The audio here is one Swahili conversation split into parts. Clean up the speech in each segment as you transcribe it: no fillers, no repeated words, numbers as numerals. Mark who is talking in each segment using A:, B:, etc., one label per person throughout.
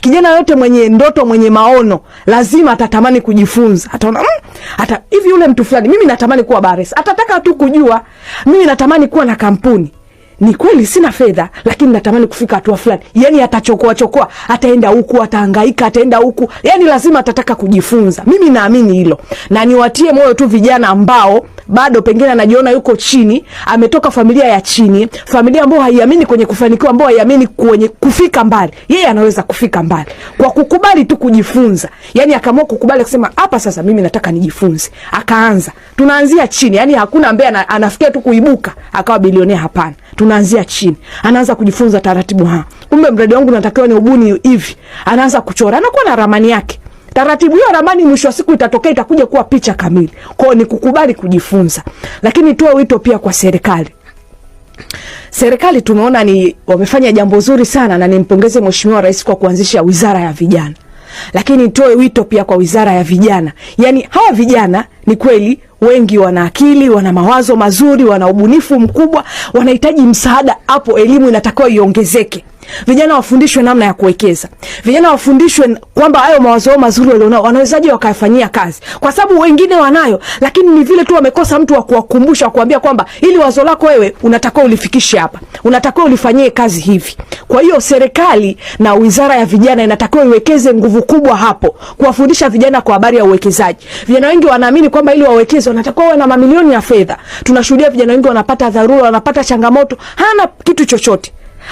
A: Kijana yote mwenye ndoto, mwenye maono, lazima atatamani kujifunza. Ataona hata hivi yule mtu fulani, mimi natamani kuwa Bakhresa, atataka tu kujua. Mimi natamani kuwa na kampuni, ni kweli sina fedha, lakini natamani kufika hatua fulani. Yani atachokoa chokoa, ataenda huku, atahangaika, ataenda huku, yani lazima atataka kujifunza. Mimi naamini hilo, na niwatie moyo tu vijana ambao bado pengine anajiona yuko chini, ametoka familia ya chini, familia ambayo haiamini kwenye kufanikiwa, ambayo haiamini kwenye kufika mbali. Yeye anaweza kufika mbali kwa kukubali tu kujifunza. Yani akaamua kukubali kusema hapa sasa mimi nataka nijifunze, akaanza. Tunaanzia chini, yani hakuna ambaye anafikia tu kuibuka akawa bilionea, hapana. Tunaanzia chini, anaanza kujifunza taratibu. Ha, kumbe mradi wangu natakiwa ni ubuni hivi. Anaanza kuchora, anakuwa na ramani yake taratibu. Hiyo ramani mwisho wa siku itatokea, itakuja kuwa picha kamili. Kwao ni kukubali kujifunza, lakini toa wito pia kwa serikali. Serikali tumeona ni wamefanya jambo zuri sana, na nimpongeze Mheshimiwa Rais kwa kuanzisha wizara ya vijana, lakini nitoe wito pia kwa wizara ya vijana. Yani hawa vijana ni kweli wengi wana akili, wana mawazo mazuri, wana ubunifu mkubwa, wanahitaji msaada. Hapo elimu inatakiwa iongezeke. Vijana wafundishwe namna ya kuwekeza, vijana wafundishwe kwamba hayo mawazo yao mazuri walionao wanawezaje wakayafanyia kazi, kwa sababu wengine wanayo, lakini ni vile tu wamekosa mtu wa kuwakumbusha, wa kuambia kwamba ili wazo lako wewe unatakiwa ulifikishe hapa, unatakiwa ulifanyie kazi hivi. Kwa hiyo serikali na wizara ya vijana inatakiwa iwekeze nguvu kubwa hapo kuwafundisha vijana kwa habari ya uwekezaji. Vijana wengi wanaamini kwamba ili wawekeze wanatakiwa wawe na mamilioni ya fedha. Tunashuhudia vijana wengi wanapata dharura, wanapata changamoto, hana kitu chochote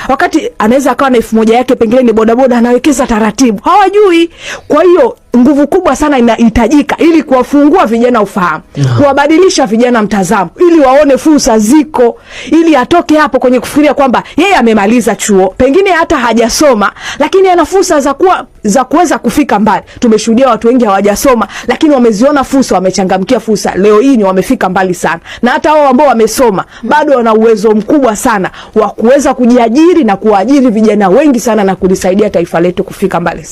A: wakati anaweza akawa na 1000 yake, pengine ni bodaboda, anawekeza taratibu, hawajui. Kwa hiyo nguvu kubwa sana inahitajika ili kuwafungua vijana ufahamu, kuwabadilisha vijana mtazamo, ili waone fursa ziko, ili atoke hapo kwenye kufikiria kwamba yeye amemaliza chuo, pengine hata hajasoma, lakini ana fursa za kuweza kufika mbali. Tumeshuhudia watu wengi hawajasoma, lakini wameziona fursa, wamechangamkia fursa, leo hii ni wamefika mbali sana. Na hata wao ambao wamesoma bado wana uwezo mkubwa sana wa kuweza kujiajiri na kuwaajiri vijana wengi sana na kulisaidia taifa letu kufika mbali sana.